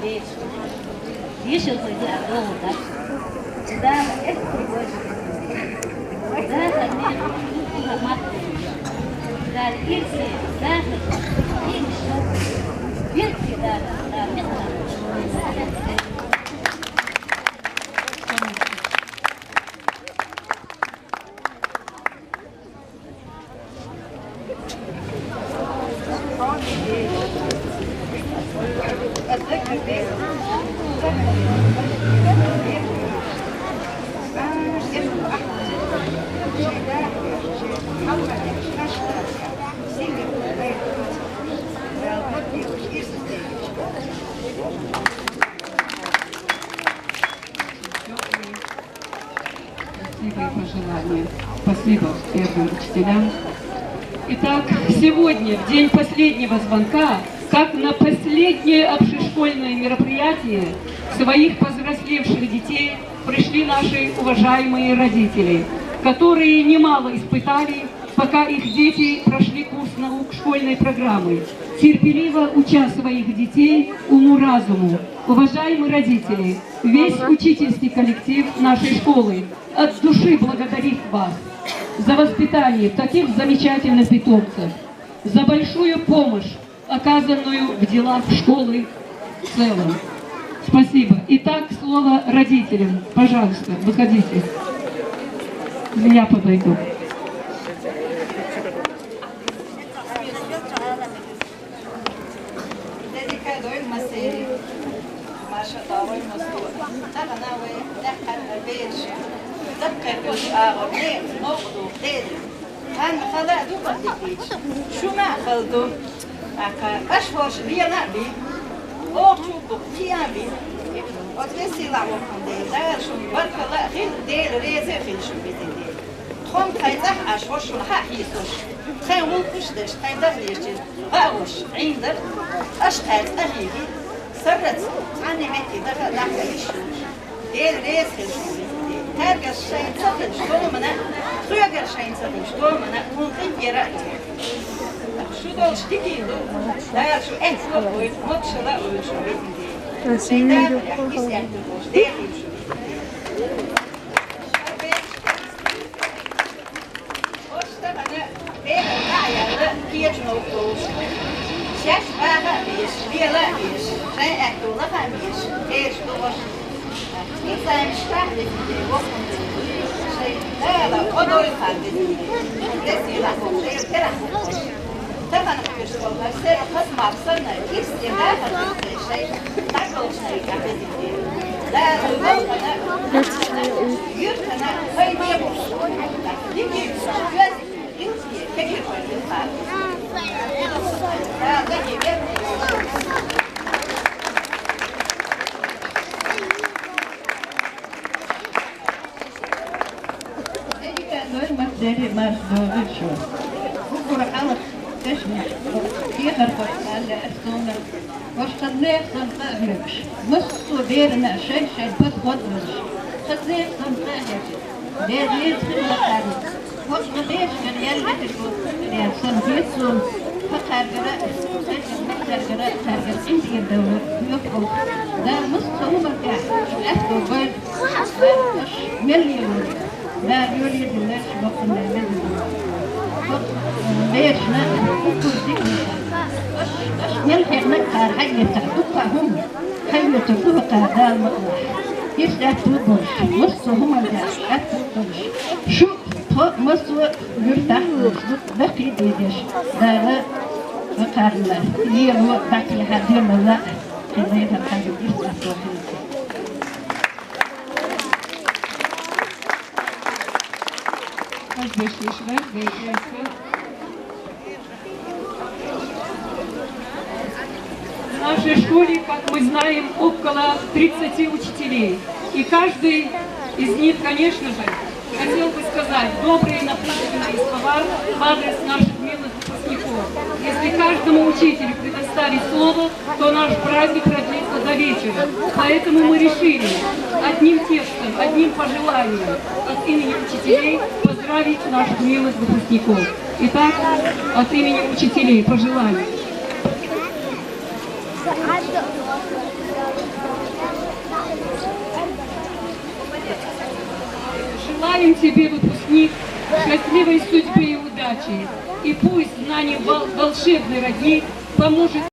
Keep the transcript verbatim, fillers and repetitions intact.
Дешал вай дагӀа догӀу даш. Дала эхь кхойкху. Дала мехь кхойкху. Дала ирсе, даха, дийна шо. Бирки Дала, Дала мехь кхойкху. Красивые пожелания. Спасибо первым учителям. Итак, сегодня, в день последнего звонка, как на последнее общешкольное мероприятие своих повзрослевших детей пришли наши уважаемые родители, которые немало испытали, пока их дети прошли курс наук школьной программы, терпеливо уча своих детей уму-разуму. Уважаемые родители, весь учительский коллектив нашей школы от души благодарит вас за воспитание таких замечательных питомцев, за большую помощь, оказанную в делах школы в целом. Спасибо. Итак, слово родителям. Пожалуйста, выходите. Я подойду. Дедика дой масери. Маша давай масту. Тагана вай дахкан берш. Дахкан берш агъор не мокъду дед. Хан хала ду баддикич. Шума халду. Ака аш хош лена би. Ох чу бу лена би. От весила вокан де. Дар шум баркала хил дел резе хил шум битин де. Тхом тхай цӀахь Ӏаш, хӀорш шуна хьа хьийсош. Тхайн гӀуллакхаш деш, тхайн даха деш, гӀа а гӀуш, Ӏийна дар, Ӏаш тхай цӀа хьийги, саррац, цхьанне метте даха а дахка йиш йолуш. Дела реза хила шуна. Тхаьргара шайн ца хилча, томана, тхоьгара шайн ца хилча, томана, тхуна къинтӀера а ду. Шу долуш дикий ду, Дала шу эхь а войла, могушалла а войла шу везан Дела. Шайн дахарехь кисехь ду долуш, Дела хила шу везан. Ош тахана бегал дӀа а яьлла, кечано долуш. Шаьш баха а беш, лела а беш, шайн аьтту лаха а беш, беш ду ош. Ницкъ а миштахь дезий, вокхун дезий. Шайн Дала къа дойла хар дезий. Дезий лахо, шайн керахь ош. Тахана хьоьжуш болу хӀара сера хаза мах санна, ирс тӀе даха а дезий, шайн дӀадолчу шайн тӀе дезий. Дала вуй болхана, юьртана, хай дебуш. Дикий, оьзда. Дерриг марша догӀийла шу. Уггар хьалха дешнаш, кехат беш аьлла, ас суна, ваша хаза нехан санна къа а хьоьгуш, массо а берана шайн-шайн подход а луш, хаза нехан санна къа а хьоьгуш, Дела реза хила лакхарна. ХӀокху ма бешара яьлла дерг ву, сан хетарг, хӀокхаьргара а, хӀокхаьргара а, хӀокхаьргара а цаьргара къинтӀера довла, хьоьгу болу. Дала массо а хӀуманна тӀехь аьтто бойла, аша мел лелора. Дала йолийла динарш боккхунна меза ду. ХӀокху, э, берашна хӀуттур дика. Аша, аша мел хетарг кхара хьаэцахь, дуккха хӀума хьаэцар ду хӀокхара Дала ма-, ирс аьтту а болуш, массо а хӀуманна тӀехь аьтту а болуш. Шу Тхо массо а юьртахь а, даккхий а дедеш, Дала вакхарна, лело дӀакхехьа, доьналла а хилла, хӀара хьаьжа ирс а хилла. В нашей школе, как мы знаем, около тридцати учителей. И каждый из них, конечно же, хотел бы сказать добрые напутственные слова в адрес наших милых выпускников. Если каждому учителю предоставить слово, то наш праздник продлится до вечера. Поэтому мы решили одним текстом, одним пожеланием от имени учителей поздравить наших милых выпускников. Итак, от имени учителей пожелания. Желаем тебе, выпускник, счастливой судьбы и удачи. И пусть знание вол- волшебной родни поможет